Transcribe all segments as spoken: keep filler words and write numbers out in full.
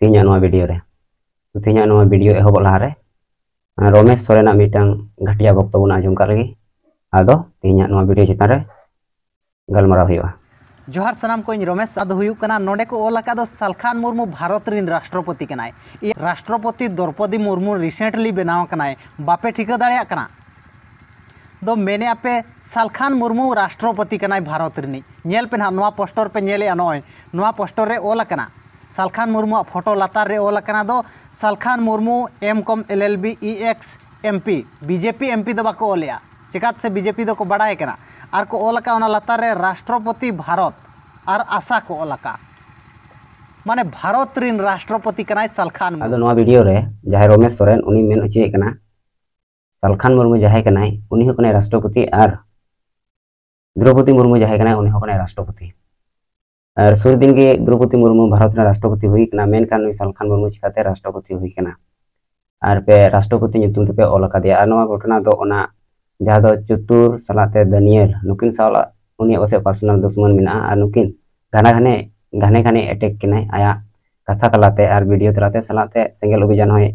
ᱛᱮᱦᱮᱧᱟᱜ ᱱᱚᱣᱟ ᱵᱷᱤᱰᱤᱭᱳ ᱨᱮ᱾ ᱛᱚ ᱛᱮᱦᱮᱧᱟᱜ ᱱᱚᱣᱟ ᱵᱷᱤᱰᱤᱭᱳ ᱮᱦᱚᱵᱚᱜ ᱞᱟᱦᱟᱨᱮ ᱨᱚᱢᱮᱥ ᱥᱚᱨᱮᱱᱟᱜ ᱢᱤᱫᱴᱟᱝ ᱜᱷᱟᱹᱴᱤᱭᱟ ᱵᱚᱠᱛᱚᱵᱚ ᱵᱚᱱ ᱟᱸᱡᱚᱢ ᱠᱟᱜ ᱞᱮᱜᱮ, ᱟᱫᱚ ᱛᱮᱦᱮᱧᱟᱜ ᱱᱚᱣᱟ ᱵᱷᱤᱰᱤᱭᱳ ᱪᱮᱛᱟᱱ ᱨᱮ ᱜᱟᱞᱢᱟᱨᱟᱣ ᱦᱩᱭᱩᱜᱼᱟ᱾ ᱡᱚᱦᱟᱨ ᱥᱟᱱᱟᱢ ᱠᱚ, ᱤᱧ ᱨᱚᱢᱮᱥ᱾ ᱟᱫᱚ ᱦᱩᱭᱩᱜ ᱠᱟᱱᱟ, ᱱᱚᱰᱮ ᱠᱚ ᱚᱞ ᱟᱠᱟᱫ ᱫᱚ ᱥᱟᱞᱠᱷᱟᱱ ᱢᱩᱨᱢᱩ ᱵᱷᱟᱨᱚᱛ ᱨᱤᱱ ᱨᱟᱥᱴᱨᱚᱯᱚᱛᱤ ᱠᱟᱱᱟᱭ᱾ ᱤᱭᱟᱹ, ᱨᱟᱥᱴᱨᱚᱯᱚᱛᱤ ᱫᱨᱚᱯᱚᱫᱤ ᱢᱩᱨᱢᱩ recently ᱵᱮᱱᱟᱣ ᱟᱠᱟᱱᱟᱭ, ᱵᱟᱯᱮ ᱴᱷᱤᱠᱟᱹ ᱫᱟᱲᱮᱭᱟᱜ ᱠᱟᱱᱟ? ᱫᱚ ᱢᱮᱱᱮᱫᱼᱟ ᱯᱮ ᱥᱟᱞᱠᱷᱟᱱ ᱢᱩᱨᱢᱩ ᱨᱟᱥᱴᱨᱚᱯᱚᱛᱤ ᱠᱟᱱᱟᱭ ᱵᱷᱟᱨᱚᱛ ᱨᱤᱱᱤᱡ᱾ ᱧᱮᱞ ᱯᱮ ᱱᱟᱦᱟᱜ, ᱱᱚᱣᱟ ᱯᱳᱥᱴᱚᱨ ᱯᱮ ᱧᱮᱞᱮᱫᱼᱟ, ᱱᱚᱜᱼᱚᱭ ᱱᱚᱣᱟ ᱯᱳᱥᱴᱚᱨ ᱨᱮ ᱚᱞ ᱟᱠᱟᱱᱟ, ᱥᱟᱞᱠᱷᱟᱱ ᱢᱩᱨᱢᱩᱣᱟᱜ ᱯᱷᱳᱴᱳ ᱞᱟᱛᱟᱨ ᱨᱮ ᱚᱞ ᱟᱠᱟᱱᱟ ᱫᱚ Salkhan Murmu M.Com LLB EX MP᱾ BJP MP ᱫᱚ ᱵᱟᱠᱚ ᱚᱞᱮᱜᱼᱟ, ᱪᱮᱠᱟᱛ ᱥᱮ BJP ᱫᱚᱠᱚ ᱵᱟᱲᱟᱭ ᱠᱟᱱᱟ᱾ ᱟᱨ ᱠᱚ ᱚᱞ ᱟᱠᱟᱫ ᱚᱱᱟ ᱞᱟᱛᱟᱨ ᱨᱮ ᱨᱟᱥᱴᱨᱚᱯᱚᱛᱤ ᱵᱷᱟᱨᱚᱛ ᱟᱨ ᱟᱥᱟ ᱠᱚ ᱚᱞ ᱟᱠᱟᱫ, ᱢᱟᱱᱮ ᱵᱷᱟᱨᱚᱛ ᱨᱤᱱ ᱨᱟᱥᱴᱨᱚᱯᱚᱛᱤ ᱠᱟᱱᱟᱭ ᱥᱟᱞᱠᱷᱟᱱ ᱢᱩᱨᱢᱩ᱾ ᱟᱫᱚ ᱱᱚᱣᱟ ᱵᱷᱤᱰᱤᱭᱳ ᱨᱮ ᱡᱟᱦᱟᱸᱭ ᱨᱚᱢᱮᱥ ᱥᱚᱨᱮᱱ, ᱩᱱᱤ ᱢᱮᱱ ᱦᱚᱪᱚᱭᱮᱫ ᱠᱟᱱᱟ ᱥᱟᱞᱠᱷᱟᱱ ᱢᱩᱨᱢᱩ ᱡᱟᱦᱟᱸᱭ ᱠᱟᱱᱟᱭ, ᱩᱱᱤ ᱦᱚᱸ ᱠᱟᱱᱟᱭ ᱨᱟᱥᱴᱨᱚᱯᱚᱛᱤ, ᱟᱨ ᱫᱨᱚᱯᱚᱫᱤ ᱢᱩᱨᱢᱩ ᱡᱟᱦᱟᱸᱭ ᱠᱟᱱᱟᱭ, ᱩᱱᱤ ᱦᱚᱸ ᱠᱟᱱᱟᱭ ᱨᱟᱥᱴᱨᱚᱯᱚᱛᱤ᱾ ᱟᱨ ᱥᱩᱨ ᱫᱤᱱ ᱜᱮ ᱫᱨᱚᱯᱚᱫᱤ ᱢᱩᱨᱢᱩ ᱵᱷᱟᱨᱚᱛ ᱨᱮᱱ ᱨᱟᱥᱴᱨᱚᱯᱚᱛᱤ ᱦᱩᱭ ᱠᱟᱱᱟ, ᱢᱮᱱᱠᱷᱟᱱ ᱱᱩᱭ ᱥᱟᱞᱠᱷᱟᱱ ᱢᱩᱨᱢᱩ ᱪᱤᱠᱟᱛᱮ ᱨᱟᱥᱴᱨᱚᱯᱚᱛᱤ ᱦᱩᱭ ᱠᱟᱱᱟ? ᱟᱨ ᱯᱮ ᱨᱟᱥᱴᱨᱚᱯᱚᱛᱤ ᱧᱩᱛᱩᱢ ᱛᱮᱯᱮ ᱚᱞ ᱟᱠᱟᱫᱮᱭᱟ᱾ ᱟᱨ ᱱᱚᱣᱟ ᱜᱷᱚᱴᱚᱱᱟ ᱫᱚ ᱚᱱᱟ ᱡᱟᱦᱟᱸ ᱫᱚ ᱪᱚᱛᱩᱨ ᱥᱟᱞᱟᱜ ᱛᱮ ᱫᱟᱱᱤᱭᱮᱞ, ᱱᱩᱠᱤᱱ ᱥᱟᱞᱟᱜ ᱩᱱᱤᱭᱟᱜ ᱯᱟᱥᱮᱡ personal ᱫᱩᱥᱢᱚᱱ ᱢᱮᱱᱟᱜᱼᱟ, ᱟᱨ ᱱᱩᱠᱤᱱ ᱜᱷᱟᱱᱮ ᱜᱷᱟᱱᱮ, ᱜᱷᱟᱱᱮ ᱜᱷᱟᱱᱮ attack ᱠᱤᱱᱟᱭ ᱟᱭᱟᱜ ᱠᱟᱛᱷᱟ ᱛᱟᱞᱟᱛᱮ ᱟᱨ ᱵᱷᱤᱰᱤᱭᱳ ᱛᱟᱞᱟᱛᱮ, ᱥᱟᱞᱟᱜ ᱛᱮ ᱥᱮᱸᱜᱮᱞ ᱚᱵᱷᱤᱡᱟᱱ ᱦᱚᱸᱭ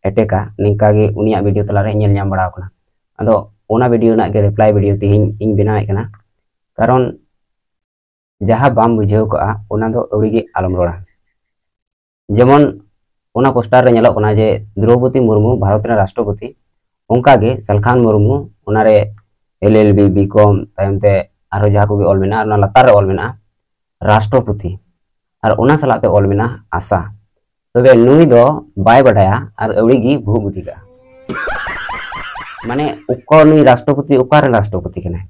attackᱟ᱾ ᱱᱤᱝᱠᱟ ᱜᱮ ᱩᱱᱤᱭᱟᱜ ᱵᱷᱤᱰᱤᱭᱳ ᱛᱟᱞᱟᱨᱮ ᱧᱮᱞ ᱧᱟᱢ ᱵᱟᱲᱟ ᱟᱠᱟᱱᱟ᱾ ᱟᱫᱚ ᱚᱱᱟ ᱵᱷᱤᱰᱤᱭᱳ ᱨᱮᱱᱟᱜ ᱜᱮ reply ᱵᱷᱤᱰᱤᱭᱳ ᱛᱮᱦᱮᱧ ᱤᱧ ᱵᱮᱱᱟᱣᱮᱫ ᱠᱟᱱᱟ, ᱠᱟᱨᱚᱱ ᱡᱟᱦᱟᱸ ᱵᱟᱢ ᱵᱩᱡᱷᱟᱹᱣ ᱠᱟᱜᱼᱟ, ᱚᱱᱟ ᱫᱚ ᱟᱹᱣᱲᱤ ᱜᱮ ᱟᱞᱚᱢ ᱨᱚᱲᱟ᱾ ᱡᱮᱢᱚᱱ ᱚᱱᱟ ᱯᱳᱥᱴᱟᱨ ᱨᱮ ᱧᱮᱞᱚᱜ ᱠᱟᱱᱟ ᱡᱮ ᱫᱨᱚᱣᱯᱚᱫᱤ ᱢᱩᱨᱢᱩ ᱵᱷᱟᱨᱚᱛ ᱨᱮᱱ ᱨᱟᱥᱴᱨᱚᱯᱚᱛᱤ, ᱚᱱᱠᱟ ᱜᱮ ᱥᱟᱞᱠᱷᱟᱱ ᱢᱩᱨᱢᱩ ᱚᱱᱟᱨᱮ LLB, BCom, ᱛᱟᱭᱚᱢ ᱛᱮ ᱟᱨᱦᱚᱸ ᱡᱟᱦᱟᱸ ᱠᱚᱜᱮ ᱚᱞ ᱢᱮᱱᱟᱜᱼᱟ, ᱚᱱᱟ ᱞᱟᱛᱟᱨ ᱨᱮ ᱚᱞ ᱢᱮᱱᱟᱜᱼᱟ ᱨᱟᱥᱴᱨᱚᱯᱚᱛᱤ, ᱟᱨ ᱚᱱᱟ ᱥᱟᱞᱟᱜ ᱛᱮ ᱚᱞ ᱢᱮᱱᱟᱜᱼᱟ ᱟᱥᱟ᱾ ᱛᱚᱵᱮ ᱱᱩᱭ ᱫᱚ ᱵᱟᱭ ᱵᱟᱰᱟᱭᱟ ᱟᱨ ᱟᱹᱣᱲᱤ ᱜᱮ ᱵᱷᱩᱜ ᱵᱩᱫᱷᱤ ᱠᱟᱜᱼᱟ᱾ ᱢᱟᱱᱮ ᱚᱠᱟ ᱱᱩᱭ ᱨᱟᱥᱴᱨᱚᱯᱚᱛᱤ, ᱚᱠᱟᱨᱮᱱ ᱨᱟᱥᱴᱨᱚᱯᱚᱛᱤ ᱠᱟᱱᱟᱭ?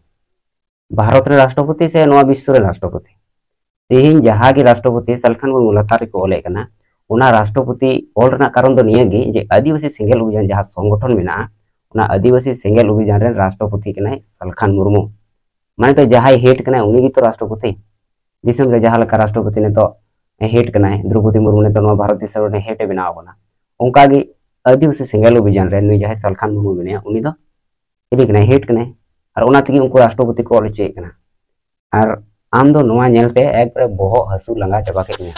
ᱵᱷᱟᱨᱚᱛ ᱨᱮᱱ ᱨᱟᱥᱴᱨᱚᱯᱚᱛᱤ ᱥᱮ ᱱᱚᱣᱟ ᱵᱤᱥᱥᱚ ᱨᱮᱱ ᱨᱟᱥᱴᱨᱚᱯᱚᱛᱤ? ᱛᱮᱦᱮᱧ ᱡᱟᱦᱟᱸ ᱜᱮ ᱨᱟᱥᱴᱨᱚᱯᱚᱛᱤ ᱥᱟᱞᱠᱷᱟᱱ ᱢᱩᱨᱢᱩ ᱞᱟᱛᱟᱨ ᱨᱮᱠᱚ ᱚᱞᱮᱫ ᱠᱟᱱᱟ, ᱚᱱᱟ ᱨᱟᱥᱴᱨᱚᱯᱚᱛᱤ ᱚᱞ ᱨᱮᱱᱟᱜ ᱠᱟᱨᱚᱱ ᱫᱚ ᱱᱤᱭᱟᱹ ᱜᱮ ᱡᱮ ᱟᱹᱫᱤᱵᱟᱹᱥᱤ ᱥᱮᱸᱜᱮᱞ ᱚᱵᱷᱤᱡᱟᱱ ᱡᱟᱦᱟᱸ ᱥᱚᱝᱜᱚᱴᱷᱚᱱ ᱢᱮᱱᱟᱜᱼᱟ, ᱚᱱᱟ ᱟᱹᱫᱤᱵᱟᱹᱥᱤ ᱥᱮᱸᱜᱮᱞ ᱚᱵᱷᱤᱡᱟᱱ ᱨᱮᱱ ᱨᱟᱥᱴᱨᱚᱯᱚᱛᱤ ᱠᱟᱱᱟᱭ ᱥᱟᱞᱠᱷᱟᱱ ᱢᱩᱨᱢᱩ᱾ ᱢᱟᱱᱮ ᱫᱚ ᱡᱟᱦᱟᱸᱭ head ᱠᱟᱱᱟᱭ ᱩᱱᱤ ᱜᱮᱛᱚ ᱨᱟᱥᱴᱨᱚᱯᱚᱛᱤ᱾ ᱫᱤᱥᱚᱢ ᱨᱮ ᱡᱟᱦᱟᱸ ᱞᱮᱠᱟ ᱨᱟᱥᱴᱨᱚᱯᱚᱛᱤ ᱱᱤᱛᱚᱜ head ᱠᱟᱱᱟᱭ, ᱫᱨᱚᱣᱯᱚᱫᱤ ᱢᱩᱨᱢᱩ ᱱᱤᱛᱚᱜ ᱱᱚᱣᱟ ᱵᱷᱟᱨᱚᱛ ᱫᱤᱥᱚᱢ ᱨᱮᱱ head ᱮ ᱵᱮᱱᱟᱣ ᱟᱠᱟᱱᱟ, ᱚᱱᱠᱟ ᱜᱮ ᱟᱹᱫᱤᱵᱟᱹᱥᱤ ᱥᱮᱸᱜᱮᱞ ᱚᱵᱷᱤᱡᱟᱱ ᱨᱮ ᱱᱩᱭ ᱡᱟᱦᱟᱸᱭ ᱥᱟᱞᱠᱷᱟᱱ ᱢᱩᱨᱢᱩ ᱢᱮᱱᱟᱭᱟ, ᱩᱱᱤ ᱫᱚ ᱪᱤᱞᱤ ᱠᱟᱱᱟᱭ? Head ᱠᱟᱱᱟᱭ᱾ ᱟᱨ ᱚᱱᱟ ᱛᱮᱜᱮ ᱩᱱᱠᱩ ᱨᱟᱥᱴᱨᱚᱯᱚᱛᱤ ᱠᱚ ᱚᱞ ᱦᱚᱪᱚᱭᱮᱫ ᱠᱟᱱᱟ᱾ ᱟᱨ ᱟᱢ ᱫᱚ ᱱᱚᱣᱟ ᱧᱮᱞᱛᱮ ᱮᱠᱵᱟᱨᱮ ᱵᱚᱦᱚᱜ ᱦᱟᱹᱥᱩ ᱞᱟᱸᱜᱟ ᱪᱟᱵᱟ ᱠᱮᱫ ᱢᱮᱭᱟ᱾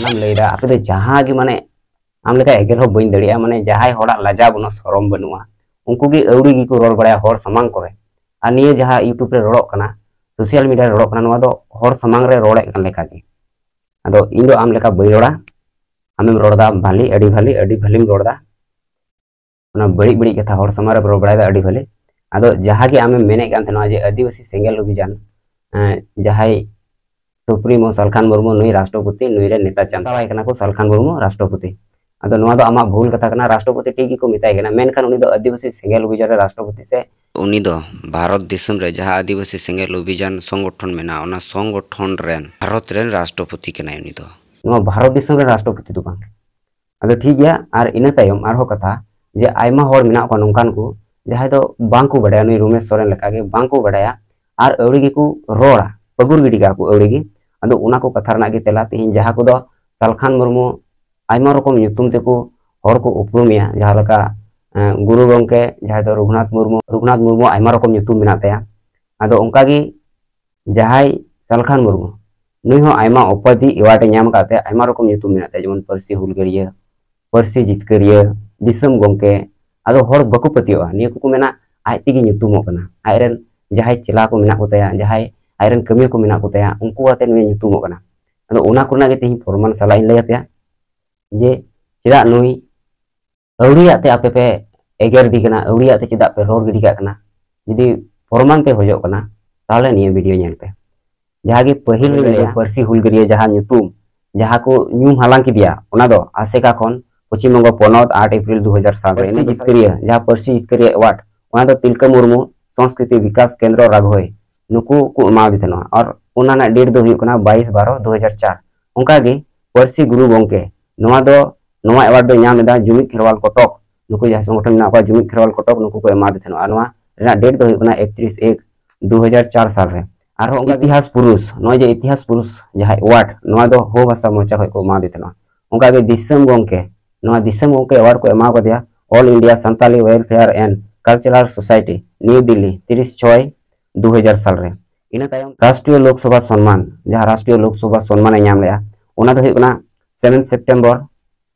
ᱚᱱᱟᱢ ᱞᱟᱹᱭᱫᱟ, ᱟᱯᱮ ᱫᱚ ᱡᱟᱦᱟᱸ ᱜᱮ, ᱢᱟᱱᱮ, ᱟᱢ ᱞᱮᱠᱟ ᱮᱜᱮᱨ ᱦᱚᱸ ᱵᱟᱹᱧ ᱫᱟᱲᱮᱭᱟᱜᱼᱟ, ᱢᱟᱱᱮ, ᱡᱟᱦᱟᱸᱭ ᱦᱚᱲᱟᱜ ᱞᱟᱡᱟᱣ ᱵᱟᱹᱱᱩᱜ, ᱥᱚᱨᱚᱢ ᱵᱟᱹᱱᱩᱜᱼᱟ, ᱩᱱᱠᱩ ᱜᱮ ᱟᱹᱣᱲᱤ ᱜᱮᱠᱚ ᱨᱚᱲ ᱵᱟᱲᱟᱭᱟ ᱦᱚᱲ ᱥᱟᱢᱟᱝ ᱠᱚᱨᱮ᱾ ᱟᱨ ᱱᱤᱭᱟᱹ ᱡᱟᱦᱟᱸ YouTube ᱨᱮ ᱨᱚᱲᱚᱜ ᱠᱟᱱᱟ, social media ᱨᱮ ᱨᱚᱲᱚᱜ ᱠᱟᱱᱟ, ᱱᱚᱣᱟ ᱫᱚ ᱦᱚᱲ ᱥᱟᱢᱟᱝ ᱨᱮ ᱨᱚᱲᱮᱫ ᱠᱟᱱ ᱞᱮᱠᱟ ᱜᱮ᱾ ᱟᱫᱚ ᱤᱧ ᱫᱚ ᱟᱢ ᱞᱮᱠᱟ ᱵᱟᱹᱧ ᱨᱚᱲᱟ, ᱟᱢᱮᱢ ᱨᱚᱲ ᱫᱟ ᱵᱷᱟᱞᱤ, ᱟᱹᱰᱤ ᱵᱷᱟᱞᱤ, ᱟᱹᱰᱤ ᱵᱷᱟᱞᱤᱢ ᱨᱚᱲ ᱫᱟ᱾ ᱚᱱᱟ ᱵᱟᱹᱲᱤᱡ ᱵᱟᱹᱲᱤᱡ ᱠᱟᱛᱷᱟ ᱦᱚᱲ ᱥᱟᱢᱟᱝ ᱨᱮ ᱨᱚᱲ ᱵᱟᱲᱟᱭ ᱫᱟ, ᱟᱹᱰᱤ ᱵᱷᱟᱞᱤ᱾ ᱟᱫᱚ ᱡᱟᱦᱟᱸ ᱜᱮ ᱟᱢᱮᱢ ᱢᱮᱱᱮᱫ ᱠᱟᱱ ᱛᱟᱦᱮᱱᱟ ᱡᱮ ᱟᱹᱫᱤᱵᱟᱹᱥᱤ ᱥᱮᱸᱜᱮᱞ ᱚᱵᱷᱤᱡᱟᱱ, ᱮᱸ, ᱡᱟᱦᱟᱸᱭ ᱥᱩᱯᱨᱤᱢᱳ ᱥᱟᱞᱠᱷᱟᱱ ᱢᱩᱨᱢᱩ, ᱱᱩᱭ ᱨᱟᱥᱴᱨᱚᱯᱚᱛᱤ, ᱱᱩᱭ ᱨᱮ ᱱᱮᱛᱟ ᱪᱟᱢ ᱢᱮᱛᱟᱣᱟᱭ ᱠᱟᱱᱟ ᱠᱚ ᱥᱟᱞᱠᱷᱟᱱ ᱢᱩᱨᱢᱩ ᱨᱟᱥᱴᱨᱚᱯᱚᱛᱤ᱾ ᱟᱫᱚ ᱱᱚᱣᱟ ᱫᱚ ᱟᱢᱟᱜ ᱵᱷᱩᱞ ᱠᱟᱛᱷᱟ ᱠᱟᱱᱟ, ᱨᱟᱥᱴᱨᱚᱯᱚᱛᱤ ᱴᱷᱤᱠ ᱜᱮᱠᱚ ᱢᱮᱛᱟᱭ ᱠᱟᱱᱟ, ᱢᱮᱱᱠᱷᱟᱱ ᱩᱱᱤ ᱫᱚ ᱟᱹᱫᱤᱵᱟᱹᱥᱤ ᱥᱮᱸᱜᱮᱞ ᱚᱵᱷᱤᱡᱟᱱ ᱨᱮ ᱨᱟᱥᱴᱨᱚᱯᱚᱛᱤ ᱥᱮ ᱩᱱᱤ ᱫᱚ ᱵᱷᱟᱨᱚᱛ ᱫᱤᱥᱚᱢ ᱨᱮ ᱡᱟᱦᱟᱸ ᱟᱹᱫᱤᱵᱟᱹᱥᱤ ᱥᱮᱸᱜᱮᱞ ᱚᱵᱷᱤᱡᱟᱱ ᱥᱚᱝᱜᱚᱴᱷᱚᱱ ᱢᱮᱱᱟᱜᱼᱟ, ᱚᱱᱟ ᱥᱚᱝᱜᱚᱴᱷᱚᱱ ᱨᱮᱱ, ᱵᱷᱟᱨᱚᱛ ᱨᱮᱱ ᱨᱟᱥᱴᱨᱚᱯᱚᱛᱤ ᱠᱟᱱᱟᱭ ᱩᱱᱤ ᱫᱚ᱾ ᱱᱚᱣᱟ ᱵᱷᱟᱨᱚᱛ ᱫᱤᱥᱚᱢ ᱨᱮᱱ ᱨᱟᱥᱴᱨᱚᱯᱚᱛᱤ ᱫᱚ ᱵᱟᱝ᱾ ᱟᱫᱚ ᱴᱷᱤᱠ ᱜᱮᱭᱟ, ᱟᱨ ᱤᱱᱟᱹ ᱛᱟᱭᱚᱢ ᱟᱨᱦᱚᱸ ᱠᱟᱛᱷᱟ, ᱡᱮ ᱟᱭᱢᱟ ᱦᱚᱲ ᱢᱮᱱᱟᱜ ᱠᱚᱣᱟ ᱱᱚᱝᱠᱟᱱ ᱠᱚ, ᱡᱟᱦᱟᱸᱭ ᱫᱚ ᱵᱟᱝ ᱠᱚ ᱵᱟᱰᱟᱭᱟ, ᱱᱩᱭ ᱨᱩᱢᱮᱥ ᱥᱚᱨᱮᱱ ᱞᱮᱠᱟᱜᱮ ᱵᱟᱝ ᱠᱚ ᱵᱟᱰᱟᱭᱟ, ᱟᱨ ᱟᱹᱣᱲᱤ ᱜᱮᱠᱚ ᱨᱚᱲᱟ, ᱯᱟᱹᱜᱩᱨ ᱜᱤᱰᱤ ᱠᱟᱜᱼᱟ ᱠᱚ ᱟᱹᱣᱲᱤ ᱜᱮ᱾ ᱟᱫᱚ ᱚᱱᱟ ᱠᱚ ᱠᱟᱛᱷᱟ ᱨᱮᱱᱟᱜ ᱜᱮ ᱛᱮᱞᱟ ᱛᱮᱦᱮᱧ, ᱡᱟᱦᱟᱸ ᱠᱚᱫᱚ ᱥᱟᱞᱠᱷᱟᱱ ᱢᱩᱨᱢᱩ ᱟᱭᱢᱟ ᱨᱚᱠᱚᱢ ᱧᱩᱛᱩᱢ ᱛᱮᱠᱚ ᱦᱚᱲ ᱠᱚ ᱩᱯᱨᱩᱢᱮᱭᱟ, ᱡᱟᱦᱟᱸ ᱞᱮᱠᱟ, ᱮᱸ, ᱜᱩᱨᱩ ᱜᱚᱢᱠᱮ, ᱡᱟᱦᱟᱸᱭ ᱫᱚ ᱨᱚᱜᱷᱩᱱᱟᱛᱷ ᱢᱩᱨᱢᱩ, ᱨᱚᱜᱷᱩᱱᱟᱛᱷ ᱢᱩᱨᱢᱩ ᱟᱭᱢᱟ ᱨᱚᱠᱚᱢ ᱧᱩᱛᱩᱢ ᱢᱮᱱᱟᱜ ᱛᱟᱭᱟ᱾ ᱟᱫᱚ ᱚᱱᱠᱟ ᱜᱮ ᱡᱟᱦᱟᱸᱭ ᱥᱟᱞᱠᱷᱟᱱ ᱢᱩᱨᱢᱩ, ᱱᱩᱭ ᱦᱚᱸ ᱟᱭᱢᱟ ᱩᱯᱟᱫᱷᱤ, ᱮᱣᱟᱨᱰ ᱮ ᱧᱟᱢ ᱟᱠᱟᱫ ᱛᱮ, ᱟᱭᱢᱟ ᱨᱚᱠᱚᱢ ᱧᱩᱛᱩᱢ ᱢᱮᱱᱟᱜ ᱛᱟᱭᱟ, ᱡᱮᱢᱚᱱ ᱯᱟᱹᱨᱥᱤ ᱦᱩᱞᱜᱟᱹᱨᱤᱭᱟᱹ, ᱯᱟᱹᱨᱥᱤ ᱡᱤᱛᱠᱟᱹᱨᱤᱭᱟᱹ, ᱫᱤᱥᱚᱢ ᱜᱚᱢᱠᱮ᱾ ᱟᱫᱚ ᱦᱚᱲ ᱵᱟᱠᱚ ᱯᱟᱹᱛᱭᱟᱹᱜᱼᱟ, ᱱᱤᱭᱟᱹ ᱠᱚᱠᱚ ᱢᱮᱱᱟ ᱟᱡ ᱛᱮᱜᱮ ᱧᱩᱛᱩᱢᱚᱜ ᱠᱟᱱᱟ, ᱟᱡᱨᱮᱱ ᱡᱟᱦᱟᱸᱭ ᱪᱮᱞᱟ ᱠᱚ ᱢᱮᱱᱟᱜ ᱠᱚ ᱛᱟᱭᱟ, ᱡᱟᱦᱟᱸᱭ ᱟᱡᱨᱮᱱ ᱠᱟᱹᱢᱤᱭᱟᱹ ᱠᱚ ᱢᱮᱱᱟᱜ ᱠᱚ ᱛᱟᱭᱟ, ᱩᱱᱠᱩ ᱟᱛᱮ ᱱᱩᱭ ᱧᱩᱛᱩᱢᱚᱜ ᱠᱟᱱᱟ᱾ ᱟᱫᱚ ᱚᱱᱟ ᱠᱚᱨᱮᱱᱟᱜ ᱜᱮ ᱛᱮᱦᱮᱧ ᱯᱨᱚᱢᱟᱱ ᱥᱟᱞᱟᱜ ᱤᱧ ᱞᱟᱹᱭ ᱟᱯᱮᱭᱟ ᱡᱮ ᱪᱮᱫᱟᱜ ᱱᱩᱭ ᱟᱹᱣᱲᱤᱭᱟᱜ ᱛᱮ ᱟᱯᱮ ᱯᱮ ᱮᱜᱮᱨ ᱫᱤ ᱠᱟᱱᱟ, ᱟᱹᱣᱲᱤᱭᱟᱜ ᱛᱮ ᱪᱮᱫᱟᱜ ᱯᱮ ᱨᱚᱲ ᱜᱤᱰᱤ ᱠᱟᱜ ᱠᱟᱱᱟ? ᱡᱩᱫᱤ ᱯᱨᱚᱢᱟᱱ ᱯᱮ ᱠᱷᱚᱡᱚᱜ ᱠᱟᱱᱟ, ᱛᱟᱦᱚᱞᱮ ᱱᱤᱭᱟᱹ ᱵᱷᱤᱰᱤᱭᱳ ᱧᱮᱞ ᱯᱮ᱾ ᱡᱟᱦᱟᱸ ᱜᱮ ᱯᱟᱹᱦᱤᱞ ᱨᱮ ᱞᱟᱹᱭᱟ, ᱯᱟᱹᱨᱥᱤ ᱦᱩᱞᱜᱟᱹᱨᱤᱭᱟᱹ ᱡᱟᱦᱟᱸ ᱧᱩᱛᱩᱢ, ᱡᱟᱦᱟᱸ ᱠᱚ ᱧᱩᱢ ᱦᱟᱞᱟᱝ ᱠᱮᱫᱮᱭᱟ, ᱚᱱᱟ ᱫᱚ ᱟᱥᱮᱠᱟ ᱠᱷᱚᱱ, ᱯᱚᱪᱷᱤᱢ ᱵᱚᱝᱜᱚ ᱯᱚᱱᱚᱛ, ᱟᱴ ᱮᱯᱨᱤᱞ ᱫᱩ ᱦᱟᱡᱟᱨ ᱥᱟᱞ ᱨᱮ᱾ ᱯᱟᱹᱨᱥᱤ ᱡᱤᱛᱠᱟᱹᱨᱤᱭᱟᱹ, ᱡᱟᱦᱟᱸ ᱯᱟᱹᱨᱥᱤ ᱡᱤᱛᱠᱟᱹᱨᱤᱭᱟᱹ ᱮᱣᱟᱨᱰ, ᱚᱱᱟ ᱫᱚ ᱛᱤᱞᱠᱟᱹ ᱢᱩᱨᱢᱩ, ᱥᱚᱝᱥᱠᱨᱤᱛᱤ ᱵᱤᱠᱟᱥ ᱠᱮᱱᱫᱨᱚ ᱨᱟᱜᱷᱳᱭ, ᱱᱩᱠᱩ ᱠᱚ ᱮᱢᱟᱣᱟᱫᱮ ᱛᱟᱦᱮᱱᱟ᱾ ᱟᱨ ᱚᱱᱟ ᱨᱮᱱᱟᱜ ᱰᱮᱴ ᱫᱚ ᱦᱩᱭᱩᱜ ᱠᱟᱱᱟ ᱵᱟᱭᱤᱥ ᱵᱟᱨᱚ ᱫᱩ ᱦᱟᱡᱟᱨ ᱪᱟᱨ᱾ ᱚᱱᱠᱟᱜᱮ ᱯᱟᱹᱨᱥᱤ ᱜᱩᱨᱩ ᱜᱚᱢᱠᱮ, ᱱᱚᱣᱟ ᱫᱚ, ᱱᱚᱣᱟ ᱮᱣᱟᱨᱰ ᱫᱚᱭ ᱧᱟᱢ ᱞᱮᱫᱟ ᱡᱩᱢᱤᱫ ᱠᱷᱮᱨᱣᱟᱞ ᱠᱚᱴᱚᱠ, ᱱᱩᱠᱩ ᱡᱟᱦᱟᱸᱭ ᱥᱚᱝᱜᱚᱴᱷᱚᱱ ᱢᱮᱱᱟᱜ ᱠᱚᱣᱟ, ᱡᱩᱢᱤᱫ ᱠᱷᱮᱨᱣᱟᱞ ᱠᱚᱴᱚᱠ, ᱱᱩᱠᱩ ᱠᱚ ᱮᱢᱟᱫᱮ ᱛᱟᱦᱮᱱᱟ᱾ ᱟᱨ ᱱᱚᱣᱟ ᱨᱮᱱᱟᱜ ᱰᱮᱴ ᱫᱚ ᱦᱩᱭᱩᱜ ᱠᱟᱱᱟ ᱮᱠᱛᱨᱤᱥ ᱮᱠ ᱫᱩ ᱦᱟᱡᱟᱨ ᱪᱟᱨ ᱥᱟᱞ ᱨᱮ᱾ ᱟᱨᱦᱚᱸ ᱚᱱᱠᱟ ᱤᱛᱤᱦᱟᱥ ᱯᱩᱨᱩᱥ, ᱱᱚᱜᱼᱚᱭ ᱡᱮ ᱤᱛᱤᱦᱟᱥ ᱯᱩᱨᱩᱥ ᱡᱟᱦᱟᱸᱭ ᱮᱣᱟᱨᱰ, ᱱᱚᱣᱟ ᱫᱚ ᱦᱳ ᱵᱷᱟᱥᱟ ᱢᱚᱨᱪᱟ ᱠᱷᱚᱱ ᱠᱚ ᱮᱢᱟᱫᱮ ᱛᱟᱦᱮᱱᱟ᱾ ᱚᱱᱠᱟᱜᱮ ᱫᱤᱥᱚᱢ ᱜᱚᱢᱠᱮ, ᱱᱚᱣᱟ ᱫᱤᱥᱚᱢ ᱜᱚᱢᱠᱮ ᱮᱣᱟᱨᱰ ᱠᱚ ᱮᱢᱟ ᱠᱟᱫᱮᱭᱟ All India Santali Welfare and Cultural Society, New Delhi, ᱛᱤᱨᱤᱥ ᱪᱷᱚᱭ ᱫᱩ ᱦᱟᱡᱟᱨ ᱥᱟᱞ ᱨᱮ᱾ ᱤᱱᱟᱹ ᱛᱟᱭᱚᱢ ᱨᱟᱥᱴᱨᱤᱭᱚ ᱞᱳᱠ ᱥᱚᱵᱷᱟ ᱥᱚᱱᱢᱟᱱ, ᱡᱟᱦᱟᱸ ᱨᱟᱥᱴᱨᱤᱭᱚ ᱞᱳᱠ ᱥᱚᱵᱷᱟ ᱥᱚᱱᱢᱟᱱ ᱮ ᱧᱟᱢ ᱞᱮᱜᱼᱟ, ᱚᱱᱟ ᱫᱚ ᱦᱩᱭᱩᱜ ᱠᱟᱱᱟ ᱥᱮᱵᱷᱮᱱ ᱥᱮᱯᱴᱮᱢᱵᱚᱨ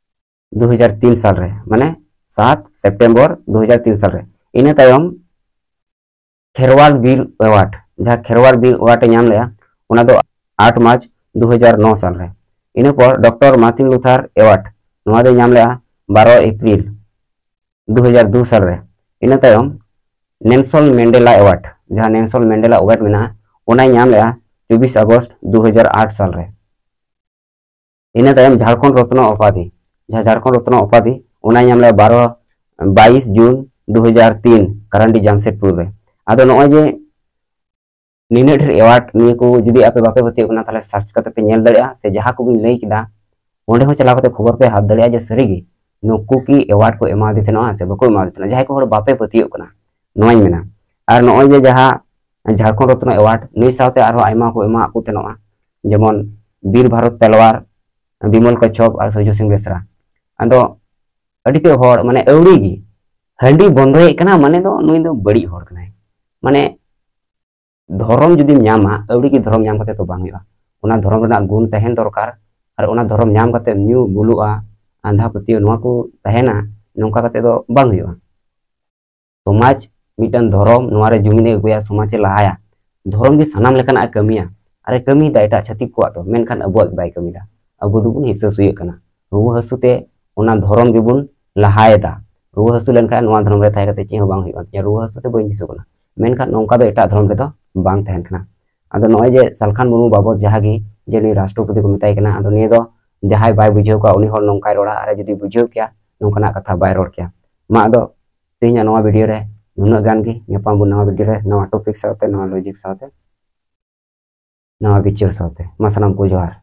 ᱫᱩ ᱦᱟᱡᱟᱨ ᱛᱤᱱ ᱥᱟᱞ ᱨᱮ, ᱢᱟᱱᱮ ᱥᱟᱛ ᱥᱮᱯᱴᱮᱢᱵᱚᱨ ᱫᱩ ᱦᱟᱡᱟᱨ ᱛᱤᱱ ᱥᱟᱞ ᱨᱮ᱾ ᱤᱱᱟᱹ ᱛᱟᱭᱚᱢ ᱠᱷᱮᱨᱣᱟᱞ ᱵᱤᱨ ᱮᱣᱟᱨᱰ, ᱡᱟᱦᱟᱸ ᱠᱷᱮᱨᱣᱟᱞ ᱵᱤᱨ ᱮᱣᱟᱨᱰ ᱮ ᱧᱟᱢ ᱞᱮᱜᱼᱟ, ᱚᱱᱟ ᱫᱚ ᱟᱴ ᱢᱟᱨᱪ ᱫᱩ ᱦᱟᱡᱟᱨ ᱱᱚ ᱥᱟᱞ ᱨᱮ᱾ ᱤᱱᱟᱹ ᱯᱚᱨ ᱰᱚᱠᱴᱚᱨ ᱢᱟᱨᱴᱤᱱ ᱞᱩᱛᱷᱟᱨ ᱮᱣᱟᱨᱰ, ᱱᱚᱣᱟ ᱫᱚᱭ ᱧᱟᱢ ᱞᱮᱜᱼᱟ ᱵᱟᱨᱚ ᱮᱯᱨᱤᱞ ᱫᱩ ᱦᱟᱡᱟᱨ ᱫᱩ ᱥᱟᱞ ᱨᱮ᱾ ᱤᱱᱟᱹ ᱛᱟᱭᱚᱢ ᱱᱮᱞᱥᱚᱱ ᱢᱮᱱᱰᱮᱞᱟ ᱮᱣᱟᱨᱰ, ᱡᱟᱦᱟᱸ ᱱᱮᱞᱥᱚᱱ ᱢᱮᱱᱰᱮᱞᱟ ᱮᱣᱟᱨᱰ ᱢᱮᱱᱟᱜᱼᱟ, ᱚᱱᱟᱭ ᱧᱟᱢ ᱞᱮᱜᱼᱟ ᱪᱚᱵᱵᱤᱥ ᱟᱜᱚᱥᱴ ᱫᱩ ᱦᱟᱡᱟᱨ ᱟᱴ ᱥᱟᱞ ᱨᱮ᱾ ᱤᱱᱟᱹ ᱛᱟᱭᱚᱢ ᱡᱷᱟᱲᱠᱷᱚᱸᱰ ᱨᱚᱛᱱᱚ ᱩᱯᱟᱫᱷᱤ, ᱡᱟᱦᱟᱸ ᱡᱷᱟᱲᱠᱷᱚᱸᱰ ᱨᱚᱛᱱᱚ ᱩᱯᱟᱫᱷᱤ, ᱚᱱᱟᱭ ᱧᱟᱢ ᱞᱮᱜᱼᱟ ᱵᱟᱨᱚ, ᱵᱟᱭᱤᱥ ᱡᱩᱱ ᱫᱩ ᱦᱟᱡᱟᱨ ᱛᱤᱱ, ᱠᱟᱨᱟᱱᱰᱤ ᱡᱟᱢᱥᱮᱫᱽᱯᱩᱨ ᱨᱮ᱾ ᱟᱫᱚ ᱱᱚᱜᱼᱚᱭ ᱡᱮ ᱱᱤᱱᱟᱹᱜ ᱰᱷᱮᱨ ᱮᱣᱟᱨᱰ, ᱱᱤᱭᱟᱹ ᱠᱚ ᱡᱩᱫᱤ ᱟᱯᱮ ᱵᱟᱯᱮ ᱯᱟᱹᱛᱭᱟᱹᱜ ᱠᱟᱱᱟ, ᱛᱟᱦᱚᱞᱮ ᱥᱟᱨᱪ ᱠᱟᱛᱮ ᱯᱮ ᱧᱮᱞ ᱫᱟᱲᱮᱭᱟᱜᱼᱟ, ᱥᱮ ᱡᱟᱦᱟᱸ ᱠᱚᱵᱤᱱ ᱞᱟᱹᱭ ᱠᱮᱫᱟ, ᱚᱸᱰᱮ ᱦᱚᱸ ᱪᱟᱞᱟᱣ ᱠᱟᱛᱮ ᱠᱷᱚᱵᱚᱨ ᱯᱮ ᱦᱟᱛ ᱫᱟᱲᱮᱭᱟᱜᱼᱟ ᱡᱮ ᱥᱟᱹᱨᱤᱜᱮ ᱱᱩᱠᱩ ᱠᱤ ᱮᱣᱟᱨᱰ ᱠᱚ ᱮᱢᱟᱣᱟᱫᱮ ᱛᱟᱦᱮᱱᱟ ᱥᱮ ᱵᱟᱠᱚ ᱮᱢᱟᱣᱟᱫᱮ ᱛᱟᱦᱮᱱᱟ᱾ ᱡᱟᱦᱟᱸᱭ ᱠᱚ ᱦᱚᱲ ᱵᱟᱯᱮ ᱯᱟᱹᱛᱭᱟᱹᱜ ᱠᱟᱱᱟ, ᱱᱚᱣᱟᱧ ᱢᱮᱱᱟ᱾ ᱟᱨ ᱱᱚᱜᱼᱚᱭ ᱡᱮ ᱡᱟᱦᱟᱸ ᱡᱷᱟᱲᱠᱷᱚᱸᱰ ᱨᱚᱛᱱᱚ ᱮᱣᱟᱨᱰ, ᱱᱩᱭ ᱥᱟᱶᱛᱮ ᱟᱨᱦᱚᱸ ᱟᱭᱢᱟ ᱠᱚ ᱮᱢᱟᱣᱟᱫ ᱠᱚ ᱛᱟᱦᱮᱱᱚᱜᱼᱟ, ᱡᱮᱢᱚᱱ ᱵᱤᱨ ᱵᱷᱟᱨᱚᱛ ᱛᱟᱞᱣᱟᱨ, ᱵᱤᱢᱚᱞ ᱠᱟᱪᱷᱚᱯ ᱟᱨ ᱥᱩᱡᱚᱭ ᱥᱤᱝ ᱵᱮᱥᱨᱟ᱾ ᱟᱫᱚ ᱟᱹᱰᱤ ᱛᱮ ᱦᱚᱲ, ᱢᱟᱱᱮ, ᱟᱹᱣᱲᱤ ᱜᱮ ᱦᱟᱺᱰᱤ ᱵᱚᱱᱫᱚᱭᱮᱫ ᱠᱟᱱᱟ, ᱢᱟᱱᱮ ᱫᱚ ᱱᱩᱭ ᱫᱚ ᱵᱟᱹᱲᱤᱡ ᱦᱚᱲ ᱠᱟᱱᱟᱭ᱾ ᱢᱟᱱᱮ ᱫᱷᱚᱨᱚᱢ ᱡᱩᱫᱤᱢ ᱧᱟᱢᱟ, ᱟᱹᱣᱲᱤ ᱜᱮ ᱫᱷᱚᱨᱚᱢ ᱧᱟᱢ ᱠᱟᱛᱮ ᱫᱚ ᱵᱟᱝ ᱦᱩᱭᱩᱜᱼᱟ᱾ ᱚᱱᱟ ᱫᱷᱚᱨᱚᱢ ᱨᱮᱱᱟᱜ ᱜᱩᱱ ᱛᱟᱦᱮᱱ ᱫᱚᱨᱠᱟᱨ, ᱟᱨ ᱚᱱᱟ ᱫᱷᱚᱨᱚᱢ ᱧᱟᱢ ᱠᱟᱛᱮ ᱧᱩ ᱵᱩᱞᱩᱜᱼᱟ, ᱟᱸᱫᱷᱟ ᱯᱟᱹᱛᱭᱟᱹᱣ, ᱱᱚᱣᱟ ᱠᱚ ᱛᱟᱦᱮᱱᱟ, ᱱᱚᱝᱠᱟ ᱠᱟᱛᱮ ᱫᱚ ᱵᱟᱝ ᱦᱩᱭᱩᱜᱼᱟ᱾ ᱥᱚᱢᱟᱡᱽ ᱢᱤᱫᱴᱟᱝ ᱫᱷᱚᱨᱚᱢ ᱱᱚᱣᱟ ᱨᱮ ᱡᱩᱢᱤᱫ ᱮ ᱟᱹᱜᱩᱭᱟ, ᱥᱚᱢᱟᱡᱽ ᱮ ᱞᱟᱦᱟᱭᱟ᱾ ᱫᱷᱚᱨᱚᱢ ᱜᱮ ᱥᱟᱱᱟᱢ ᱞᱮᱠᱟᱱᱟᱜ ᱮ ᱠᱟᱹᱢᱤᱭᱟ, ᱟᱨ ᱮ ᱠᱟᱹᱢᱤᱭᱮᱫᱟ ᱮᱴᱟᱜ ᱪᱷᱟᱹᱛᱤᱠ ᱠᱚᱣᱟᱜ ᱫᱚ, ᱢᱮᱱᱠᱷᱟᱱ ᱟᱵᱚᱣᱟᱜ ᱜᱮ ᱵᱟᱭ ᱠᱟᱹᱢᱤᱭᱮᱫᱟ᱾ ᱟᱵᱚ ᱫᱚᱵᱚᱱ ᱦᱤᱥᱟᱹ ᱥᱩᱭᱟᱹᱜ ᱠᱟᱱᱟ᱾ ᱨᱩᱣᱟᱹ ᱦᱟᱹᱥᱩ ᱛᱮ ᱚᱱᱟ ᱫᱷᱚᱨᱚᱢ ᱜᱮᱵᱚᱱ ᱞᱟᱦᱟᱭᱮᱫᱟ᱾ ᱨᱩᱣᱟᱹ ᱦᱟᱹᱥᱩ ᱞᱮᱱᱠᱷᱟᱱ ᱱᱚᱣᱟ ᱫᱷᱚᱨᱚᱢ ᱨᱮ ᱛᱟᱦᱮᱸ ᱠᱟᱛᱮ ᱪᱮᱫ ᱦᱚᱸ ᱵᱟᱝ ᱦᱩᱭᱩᱜᱼᱟ, ᱨᱩᱣᱟᱹ ᱦᱟᱹᱥᱩ ᱛᱮ ᱵᱟᱹᱧ ᱵᱮᱥᱚᱜ ᱠᱟᱱᱟ, ᱢᱮᱱᱠᱷᱟᱱ ᱱᱚᱝᱠᱟ ᱫᱚ ᱮᱴᱟᱜ ᱫᱷᱚᱨᱚᱢ ᱨᱮᱫᱚ ᱵᱟᱝ ᱛᱟᱦᱮᱱ ᱠᱟᱱᱟ᱾ ᱟᱫᱚ ᱱᱚᱜᱼᱚᱭ ᱡᱮ ᱥᱟᱞᱠᱷᱟᱱ ᱢᱩᱨᱢᱩ ᱵᱟᱵᱚᱫ ᱡᱟᱦᱟᱸ ᱜᱮ, ᱡᱮ ᱱᱩᱭ ᱨᱟᱥᱴᱨᱚᱯᱚᱛᱤ ᱠᱚ ᱢᱮᱛᱟᱭ ᱠᱟᱱᱟ, ᱟᱫᱚ ᱱᱤᱭᱟᱹ ᱫᱚ ᱡᱟᱦᱟᱸᱭ ᱵᱟᱭ ᱵᱩᱡᱷᱟᱹᱣ ᱠᱟᱜᱼᱟ, ᱩᱱᱤ ᱦᱚᱲ ᱱᱚᱝᱠᱟᱭ ᱨᱚᱲᱟ, ᱟᱨ ᱡᱩᱫᱤ ᱵᱩᱡᱷᱟᱹᱣ ᱠᱮᱭᱟ, ᱱᱚᱝᱠᱟᱱᱟᱜ ᱠᱟᱛᱷᱟ ᱵᱟᱭ ᱨᱚᱲ ᱠᱮᱭᱟ᱾ ᱢᱟ ᱟᱫᱚ ᱛᱮᱦᱮᱧᱟᱜ ᱱᱚᱣᱟ ᱵᱷᱤᱰᱤᱭᱳ ᱨᱮ ᱱᱩᱱᱟᱹᱜ ᱜᱟᱱ ᱜᱮ᱾ ᱧᱟᱯᱟᱢ ᱵᱚᱱ ᱱᱟᱣᱟ ᱵᱷᱤᱰᱤᱭᱳ ᱨᱮ, ᱱᱟᱣᱟ ᱴᱚᱯᱤᱠ ᱥᱟᱶᱛᱮ, ᱱᱟᱣᱟ ᱞᱚᱡᱤᱠ ᱥᱟᱶᱛᱮ, ᱱᱟᱣᱟ ᱵᱤᱪᱟᱹᱨ ᱥᱟᱶᱛᱮ᱾ ᱢᱟ ᱥᱟᱱᱟᱢ ᱠᱚ ᱡᱚᱦᱟᱨ᱾